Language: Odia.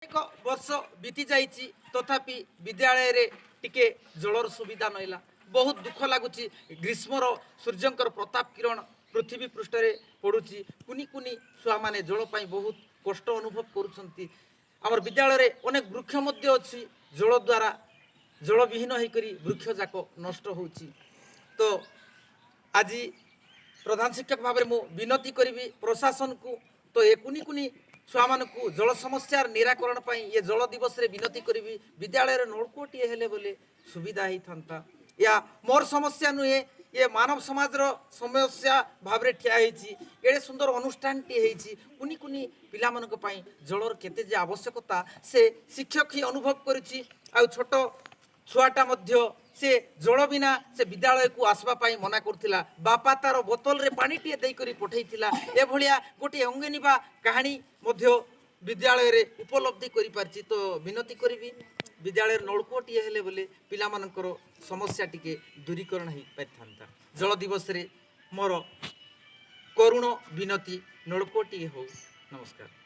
ଅନେକ ବର୍ଷ ବିତି ଯାଇଛି, ତଥାପି ବିଦ୍ୟାଳୟରେ ଟିକେ ଜଳର ସୁବିଧା ନଇଲା। ବହୁତ ଦୁଃଖ ଲାଗୁଛି। ଗ୍ରୀଷ୍ମର ସୂର୍ଯ୍ୟଙ୍କର ପ୍ରତାପ କିରଣ ପୃଥିବୀ ପୃଷ୍ଠରେ ପଡ଼ୁଛି। କୁନି କୁନି ଛୁଆମାନେ ଜଳ ପାଇଁ ବହୁତ କଷ୍ଟ ଅନୁଭବ କରୁଛନ୍ତି। ଆମର ବିଦ୍ୟାଳୟରେ ଅନେକ ବୃକ୍ଷ ମଧ୍ୟ ଅଛି। ଜଳ ଦ୍ୱାରା ଜଳବିହୀନ ହେଇକରି ବୃକ୍ଷ ଯାକ ନଷ୍ଟ ହେଉଛି। ତ ଆଜି ପ୍ରଧାନ ଶିକ୍ଷକ ଭାବରେ ମୁଁ ବିନତି କରିବି ପ୍ରଶାସନକୁ, ତ ଏ କୁନି କୁନି ଛୁଆମାନଙ୍କୁ ଜଳ ସମସ୍ୟାର ନିରାକରଣ ପାଇଁ ଏ ଜଳ ଦିବସରେ ବିନତି କରିବି, ବିଦ୍ୟାଳୟରେ ନଳକୂଅଟିଏ ହେଲେ ବୋଲେ ସୁବିଧା ହେଇଥାନ୍ତା। ଏହା ମୋର ସମସ୍ୟା ନୁହେଁ, ଇଏ ମାନବ ସମାଜର ସମସ୍ୟା ଭାବରେ ଠିଆ ହେଇଛି। ଏଡ଼େ ସୁନ୍ଦର ଅନୁଷ୍ଠାନଟିଏ ହେଇଛି, କୁନି କୁନି ପିଲାମାନଙ୍କ ପାଇଁ ଜଳର କେତେ ଯେ ଆବଶ୍ୟକତା ସେ ଶିକ୍ଷକ ହିଁ ଅନୁଭବ କରିଛି। ଆଉ ଛୋଟ ଛୁଆଟା ମଧ୍ୟ ସେ ଜଳ ବିନା ସେ ବିଦ୍ୟାଳୟକୁ ଆସିବା ପାଇଁ ମନା କରୁଥିଲା। ବାପା ତାର ବୋତଲରେ ପାଣିଟିଏ ଦେଇକରି ପଠେଇଥିଲା। ଏଭଳିଆ ଗୋଟିଏ ଅଙ୍ଗେନିଭା କାହାଣୀ ମଧ୍ୟ ବିଦ୍ୟାଳୟରେ ଉପଲବ୍ଧି କରିପାରିଛି। ତ ବିନତି କରିବି, ବିଦ୍ୟାଳୟରେ ନଳକୂଅଟିଏ ହେଲେ ବୋଲେ ପିଲାମାନଙ୍କର ସମସ୍ୟା ଟିକେ ଦୂରୀକରଣ ହେଇପାରିଥାନ୍ତା। ଜଳ ଦିବସରେ ମୋର କରୁଣ ବିନତି, ନଳକୂଅଟିଏ ହଉ। ନମସ୍କାର।